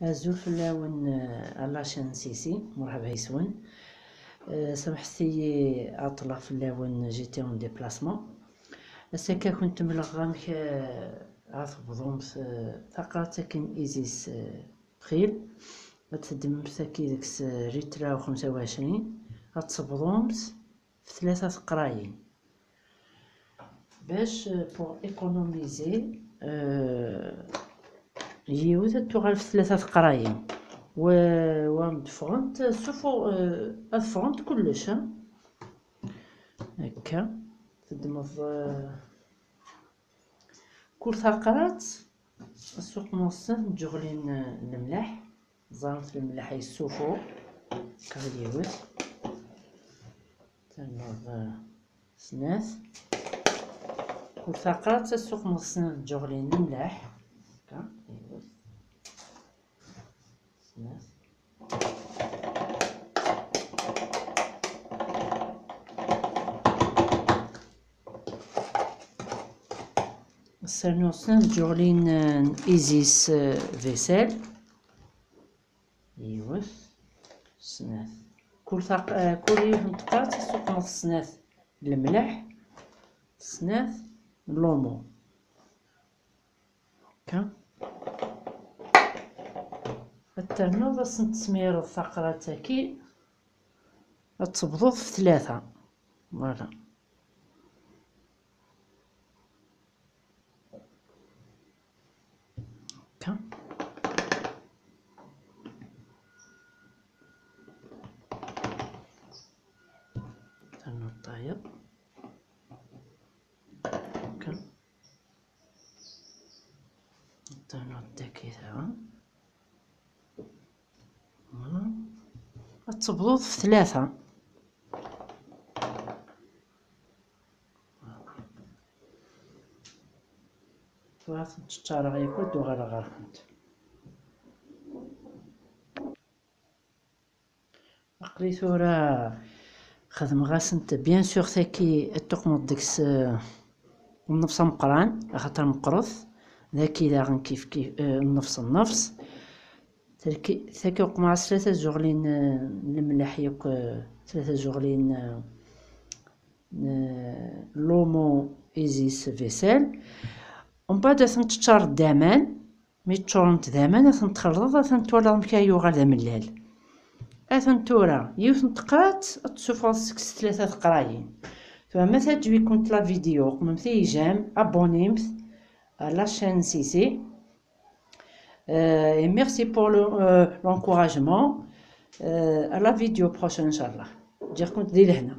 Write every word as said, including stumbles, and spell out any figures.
Azul fell-awen, eh, à la chaîne Sisi, mṛeḥba yes-wen. Eh, samḥet-iyi ɛeṭṭleɣ fell-awen, j'étais en déplacement. Ass-agi ad kent-mleɣ amek, eh, ara tebḍumt, eh, taqerɛet akken Isis, eh, Bxil. Ad teddmemt akken deg-s, eh, ritra u xemsa u ɛecrin, ad tebḍumt f tlata teqrayin. Bac, euh, pour économiser, euh, yiwet ad tuɣal f tlata teqrayin. Wa, wa ad ffɣent, sufu, euh, ad ffɣent kullec, ha? Akka, teddmeḍ, euh, kul taqrat, tsuqmeḍ snat n tǧuɣlin n lemleḥ. Ẓeṛt lemleḥ yessufu. Kal yiwet. Ternuḍ, eh, snat. Kul taqrat ad tsuqmeḍ snat n tǧuɣlin n lemleḥ. Akka, yiwet. Snat. Sernuɣ snat n tǧuɣlin, eh, n Isis, eh, vaisselle. Yiwet, snat. Kul taq-, eh, kul yiwet n tqaɛet ad tsuqmeḍ snat n lemleḥ, snat n l'omo. Akka. Ad ternuḍ ad sen-tesmireḍ taqrat-agi, ad tebḍuḍ f tlata. Voilà. Akka. Ternuḍ tayeḍ. Akka. Ternuḍ dagi daɣen. Voilà. Ad tebḍuḍ f tlata. Tura ad tent-ččareɣ yakk, ad d-uɣaleɣ ɣer-kent. Aql-i tura xedmeɣ-asent, bien sûr, tagi ad tuqmeḍ deg-s, eh, nnefs ameqqran, axaṭer meqqret, dagi daɣen kif kif, eh, nnefs nnefs. Tagi, tagi uqmeɣ-as tlata zuɣlin, eh, n lemleḥ yakk, eh, tlata zuɣlin, eh, n, eh, l'omo Isis vaisselle. Umbeɛd ad tent-teččareḍ d aman. Mi ččurent d aman, ad tent-txelḍeḍ, ad tent-twalaḍ amek ara yuɣal d amellal. Atan tura, yiwet n tqaɛet, ad tessufɣeḍ seg-s tlata teqrayin. Tura, ma teɛǧeb-ikent la vidéo, qmemt-iyi j'aime, abonnemt à la chaîne Sisi. Euh, et merci pour le, euh, l'encouragement. Euh, à la vidéo prochaine, inchallah. Ǧǧiɣ-kent di lehna.